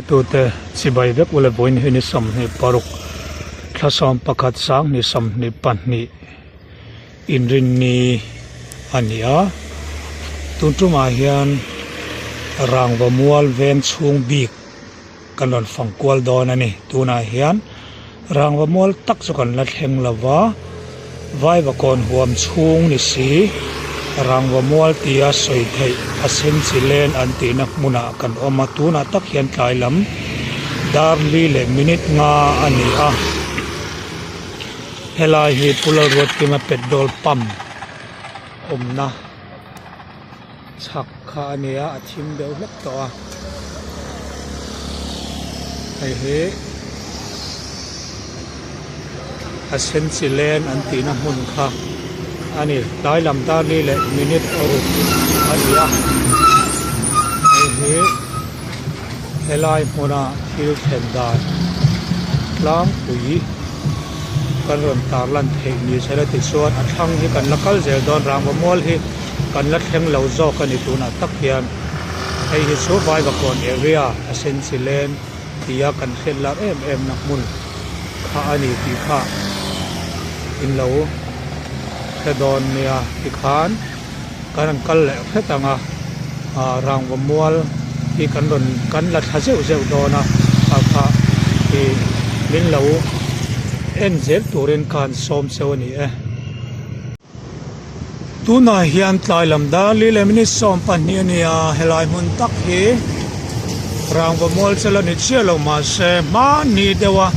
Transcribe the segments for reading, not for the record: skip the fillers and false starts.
Thlirtute chibai vek ule vawiin hi ni 26 thla 11 sang 22 inrinni a ni a tun tumah hian rangva mual veng chhung bik kan rawn fang kual dawn a ni. Tunah hian rangva mual tak chu kan la thleng lo va, Vaivakawn huam chhung ni si rangva mual tia sawi theih a sen chi len an tihna hmunah kan awm a, tunah tak hian tlai lam dar li leh minute nga a ni a. Helai hi Pu Lalruatkima petrol pump awmna. Chhak kha a nia a thim deuh hlek tawh a hei hi a sen chi len an tihna hmun kha a ni tlai lam dar li leh minute ruk a ni a hei hi helai hmuna thil thlen dan tlangpui kan rawn tarlan theih ni se la tichuan a thlang hi kan la kal zel dawn rangva mual hi. Kan la thleng lo zawk a ni tunah tak hian hei hi chu Vaivakawn area a sen chi len tia kan hriat lar em em na hmun kha a ni tih kha in lo hre dawn nia tikhan kan rawn kal leh hret ang a ah rangva mual hi kan rawn kan la thla zeuh zeuh dawn a kha kha ih min lo en zel turin khan sawm cheu a ni e. Tunah hian tlai lam dar li leh minute 12 a ni a, helai hmun tak hi rangva mual chal a ni chiah lo mahse hmanni deuha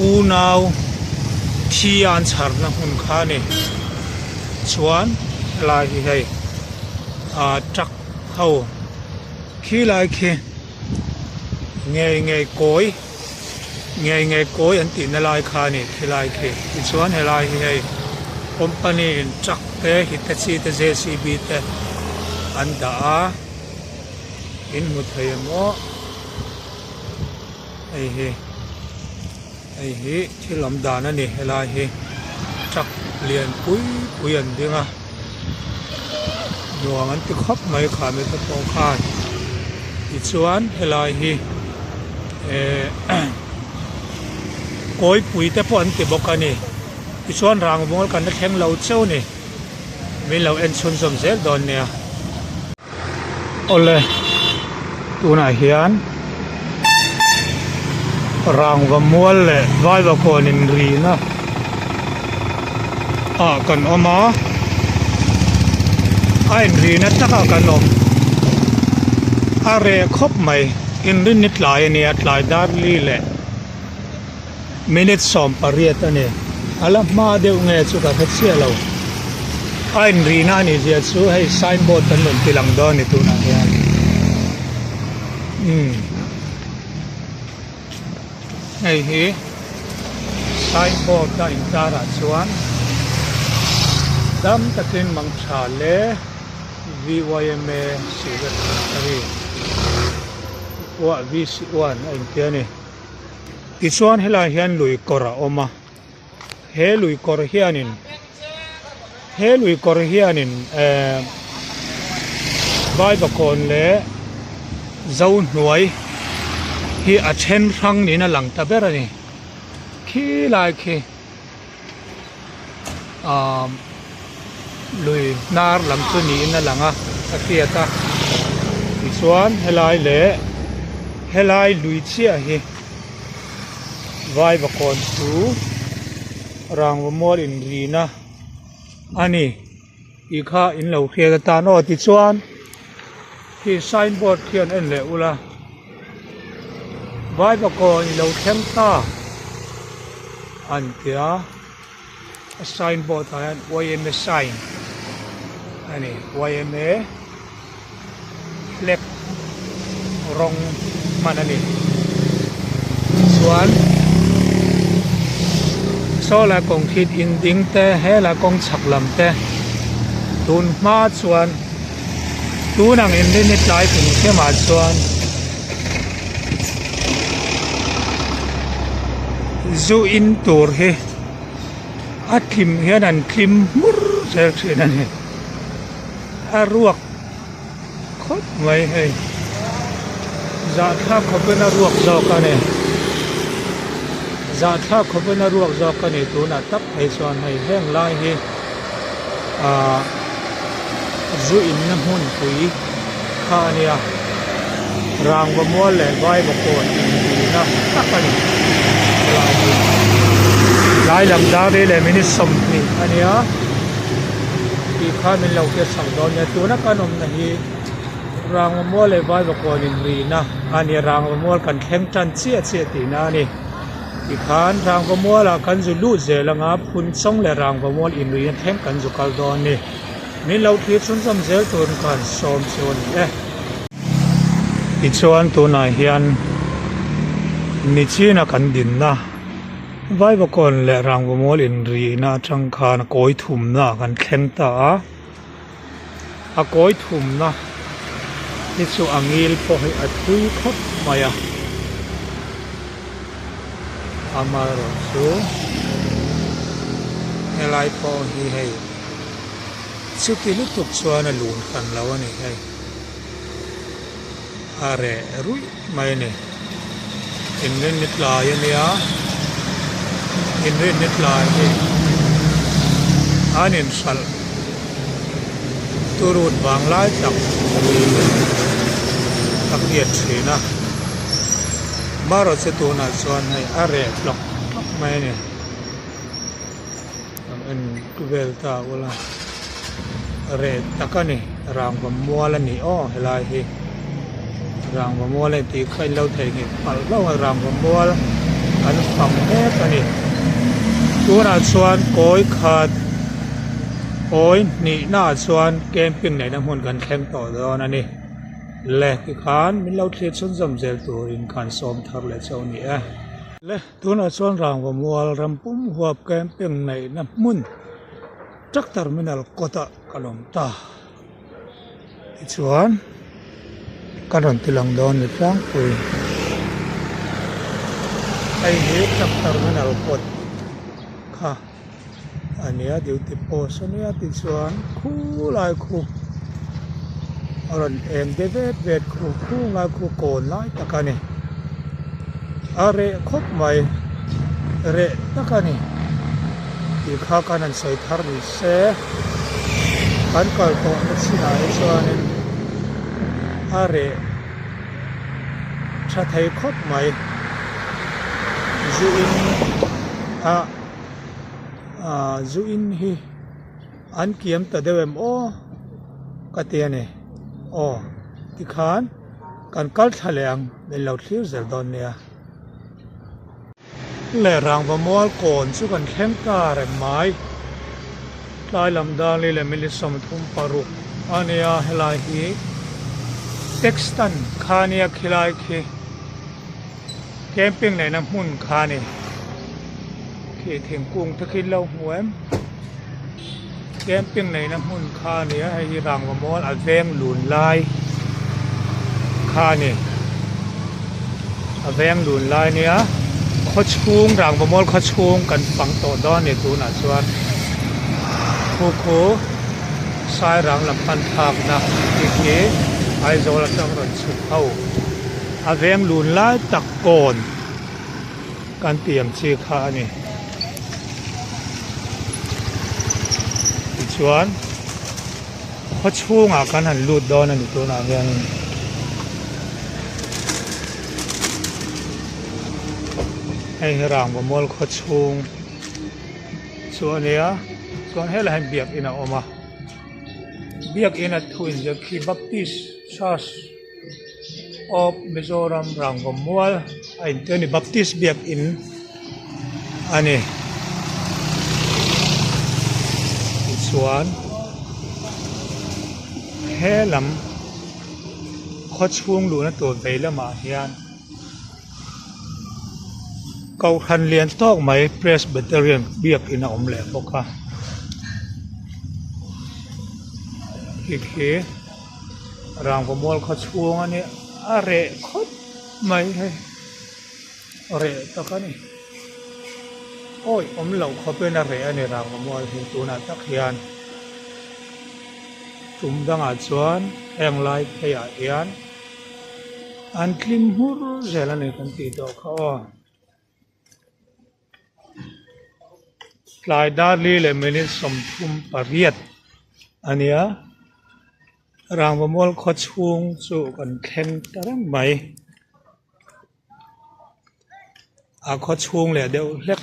unau thi a an chharna hmun kha a ni. Chuan helai hi hei ah truck ho khilai khi ngei ngei kawi. Ngei ngei kawi an tihna lai kha a ni khilai khi tichuan helai hi hei company in truck te hitachi te jcb te an dah a in hmu thei em aw hei hi hei hi thil awm dan a ni helai hi truck lian pui pui an ding a. Nuam an ti khawp mai kha mi te pawh khan tichuan helai hi eh kawipui te pawh an ti bawk a ni tichuan rangvawl kan la thleng lo cheu a ni min lo en chhunzawm zel dawn nia. Awle tunah hian rangva mual leh vaivakawn inrina ah kan awm a a inrina takah kan awm a reh khawp mai inrinni tlai a nia tlai dar li leh. Minute 18 a ni. A la hma deuh nge chu ka hre chiah lo. A inrihna a nih zia chu hei signboard kan rawn ti lang dawn a ni tunah hian. Umm hei hi signboard a intar ah chuan dam takin mang tha le VYMA Cigarette Factory VC1 a intia a ni. Tichuan helaiah hian lui kawr a awm a he lui kawr hianin he lui kawr hianin ehh Vaivakawn leh Zohnuai hi a then hrang niin a lang ta ber a ni khilai khi. Aaa lui hnar lam chu niin a lang a a hriat a tichuan helai leh helai lui chiah hi Vaivakawn chu rangva mual inrina a ni. Tih kha in lo hriat atan aw tichuan khi sign board khian en leh ula Vaivakawn i lo thleng ta an tia a sign board ah hian yma sign a ni yma flag rawng hman a ni chuan saw lai kawng khi in ding te helai kawng chhak lam te tun hma chuan tun ang in rin hi tlai kum thlemah chuan zu in tur hi a tlim hian an tlim hmur zel thin a ni. A ruak khawp mai hei. Zahthlak khawpin a ruak zawk a ni. Zahthlak khawpin a ruak zawk a ni tunah tak phei chuan hei heng lai hi ahh zu inna hmunpui kha a nia. Rangva mual leh vaiva kawn inrina tak a ni helai hi. Tlai lam dar li leh minute 20 a nia tih kha min lo hriat sak dawn nia tuna kan awmna hi Rangva mual leh vaiva kawn inrina a ni rangva mual kan thleng tan chiah chiah tihna a ni tikhan rangva mualah kan zu lut zel anga phun chawng leh rangva mual inrina thleng kan zu kal dawn a ni. Min lo thlir chhunzawm zel turin ka han sawm chu a ni e. Tichuan tunah hian Nichina kan dinna Vaivakawn leh Rangvamual inrihna atang khan a kawi thumna kan thleng ta a, a kawi thumna hi chu a ngil pawh hi a thui khawp mai a, amaherawhchu helai pawh hi hei. Chuti lutuk chuan a lun hran lo a ni hei. A reh ruih mai a ni. Inrinni tlai a nia, inrinni tlai hi an inhralh turut vang lai tak niin ka hriat thin a. Marawhchu tunah chuan hei a reh hlawk hlawk mai a ni. Kan en vel ta ula reh tak a ni rangva mual a ni aw helai hi rangva mual a ni tih kha in lo theihnghilh palh hlauh a rangva mual an fang mek a ni tunah chuan kawi khat kawi hnih naah chuan camping neihna hmun kan thleng tawh dawn a ni le tikhan min lo thlir chhunzawm zel turin khan sawm thar leh chauh a ni e le. Tunah chuan rangva mual ram pum huap camping neihna hmun truck terminal kawtah ka lawm ta. Tichuan ka rawn ti lang dawn ni tlangpui. Hei hi truck terminal kawt kha a nia duty post a nia tichuan khulai khu a rawn eng de vet vet khu khunglai khu kawn lai tak a ni a reh khawp mai reh tak a ni tih kha khan han sawi thar ni se kan kal tawh na chinah hi chuanin a reh tha thei khawp mai zu in a. Ahh zu in hi an kiam ta deuh em aw ka ti a ni aw tikhan kan kal thla leh ang min lo thlir zel dawn nia. Leh rangva mual kawn chu kan thleng ta reng mai tlai lam dar li leh minute 36 a nia helai hi Textan kha nia khilai khi. Camping neihna hmun kha a ni khi thingkung te khi lo hmu em camping neihna hmun kha a ni a hei hi rangva mual a veng lun lai kha a ni a veng lun lai a nia khaw chhung rangva mual khaw chhung kan fang tawh dawn a ni tunah chuan khu khu sairang lam pan thlakna tih khi Aizawl atang rawn chhuk ho. A veng lun lai tak kawn kan tih ang chi kha a ni. Tichuan khaw chhungah kan han lut dawn a ni tunah hianin. Hei hi rangva mual khaw chhung chu a nia chuan helai hian biakin a awm a biakin a thu inziak khi Baptist Church. Of Mizoram Rangva mual a inti a ni Baptist biakin a ni tichuan he lam khaw chhung luhna tur vei lamah hian Kohhran lian tawk mai Presbyterian biakin a awm leh bawk a khi khi. Rangva mual khaw chhung a nia a reh khawp mai hei reh tak a ni awi awm loh khawpin a reh a ni rangva mual hi tunah tak hian tum dangah chuan heng lai pheiah hian. An tlim hmur zel a ni kan tih tawh kha aw. Tlai dar li leh minute 38 a nia. Rangva mual khaw chhung chu kan thleng ta reng mai. A khaw chhung leh deuh hlek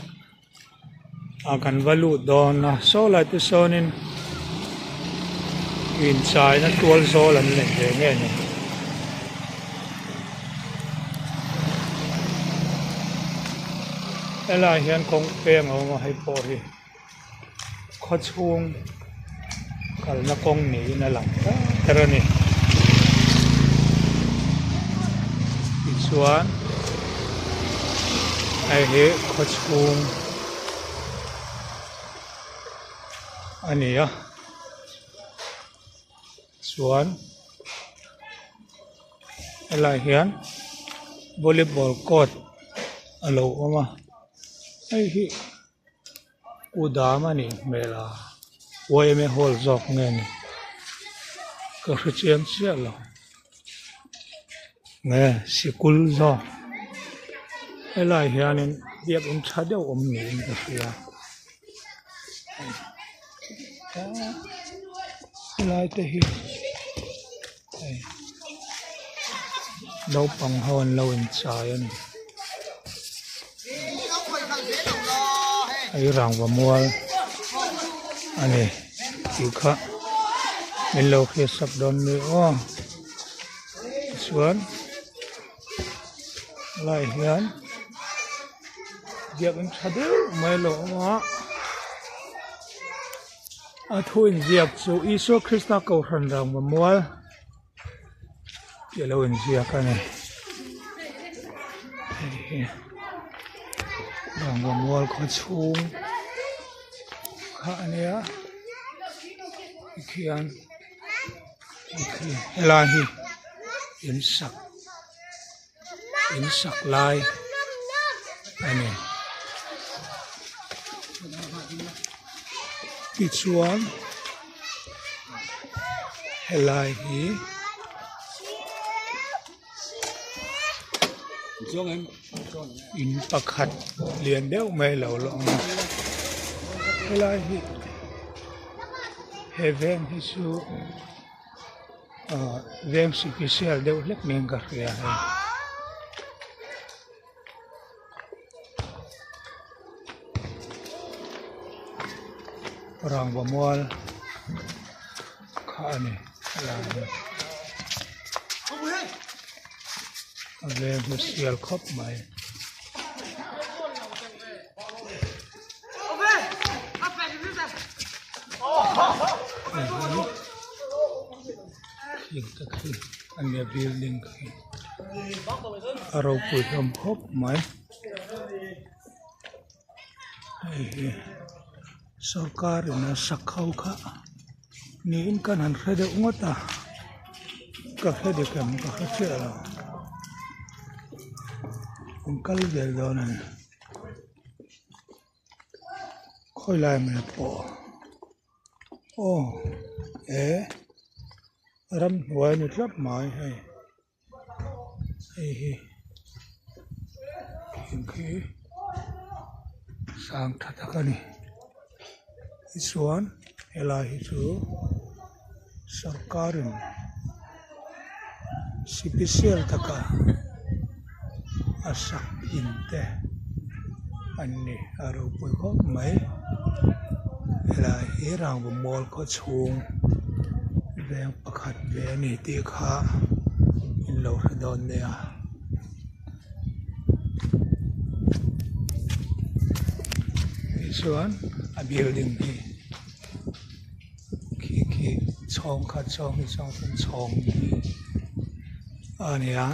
a kan va lut dawn a saw lai te sawnin inchaina tual zawl an nei ve nge ni. Helaiah hian kawng peng a awm a hei pawh hi khaw chhung kalna kawng niin a lang ta ber a ni tichuan hei hi khaw chhung a ni a chuan helaiah hian volleyball court a lo awm a hei hi. U dam a nih hmel a yma hall zawk nge ni ka hre chiang chiah lo nge sikul zawk helaiah hianin biakin tha deuh awm niin ka hria helai te hi hei naupang ho an lo inchai a ni. Hei rangva mual a ni tih kha min lo hriat sak dawn ni aw tichuan helaiah hian biakin tha deuh mai a lo awm a a thu inziak chu Isua Krista Kohhran rangva mual. Tih a lo inziak a ni hei hi rangva mual khaw chhung kha a nia tikhian helai hi in sak in sak lai a ni tichuan helai hi in pakhat lian deuh mai a lo la awm a helai hi he veng hi chu. Ahh veng sipisial deuh hlek niin ka hria hei. Rangva mual kha a ni helai hi a veng hi sial khawp mai. Thing te khi a nia building khi a ropui hlawm khawp mai hei hi sawrkar in a sak ho kha niin kan han hre deuh ngawt a ka hre dik em ka hre chiah lo an kal vel dawn a ni. Khawi lai mai pawh aw he ramhnuai a ni tlat mai hei hei hi thing khi sang tha tak a ni tichuan helai hi chu sawrkar in sipisial taka a sak in te an ni a ropui khawp mai helai hi rangva mual khaw chhung veng pakhat ve a ni tih kha in lo hre dawn nia. Tichuan a building hi. Khi khi chhawng khat chhawng hi chhawng thum chhawng a ni a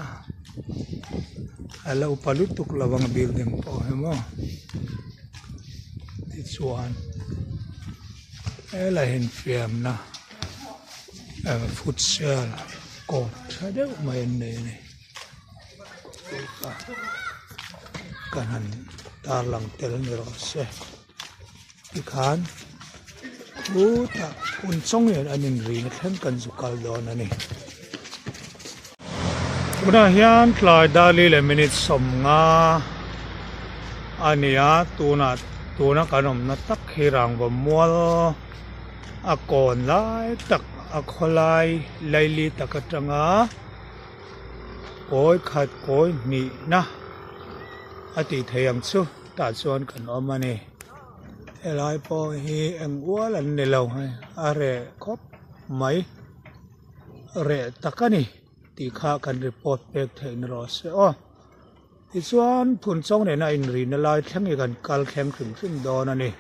a lo upa lutuk lo ang building pawh hi maw tichuan helai infiamna futsal court tha deuh mai an nei a ni kan han tarlang tel ni rawh se. Tikhan khutah hun chawng hian an inrina thleng kan zu kal dawn a ni. Tunah hian tlai dali leh minute 50 a ni a, tunah tuna kan awmna tak hi rangva mual a kawn lai tak a khawlai laili tak atanga kawi khat kawi hnihna a tih theih ang chu tah chuan kan awm a ni. Helai pawh hi eng ual an ni lo hei a reh khawp mai reh tak a ni tih kha kan report pek theih ni rawh se aw tichuan phunchawng nena inrihna lai thleng hi kan kal thleng hrim hrim dawn a ni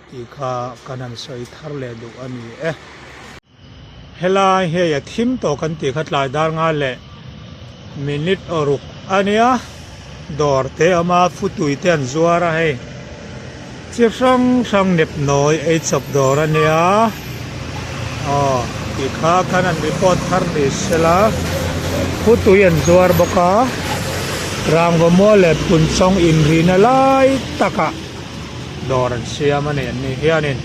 tih kha kan han sawi thar leh duh a ni e. Helai hei a thim tawh kan tih kha tlai dar nga leh minute ruk a nia dawr te a awm a futui te an zuar a hei chi hrang hrang nep nawi ei chawp dawr a nia aw tih kha khan an report thar ni sela futui an zuar bawk a rangva mual leh phunchawng inrihna lai takah dawr an siam a ni an ni hianin.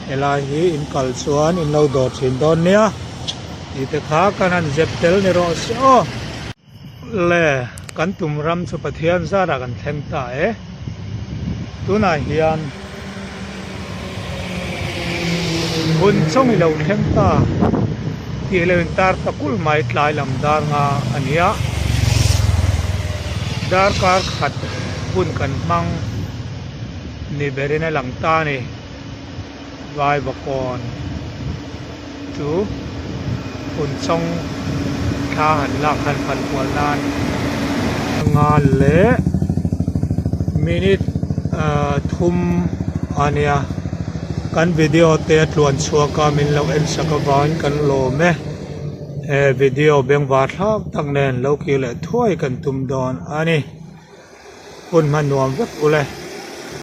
Helai hi in kal chuan in lo dawr thin dawn nia tih te kha kan han zep tel ni rawh se aw. Le kan tum ram chu Pathian zarah kan thleng ta e. Tunah hian hun chawng i lo thleng ta tih lo in tar ta kulh mai tlai lam dar nga a nia. Darkar khat hun kan hmang ni berin a lang ta a ni. Vaivakawn chu Phunchawng thla han lak han fan kual nan nga leh minute ah thum a nia kan video te a tluan chhuak a min lo en sak avangin kan lawm e he video bengvar thlak tak nen lo kir leh thuai kan tum dawn a ni hun hman nuam vek ule.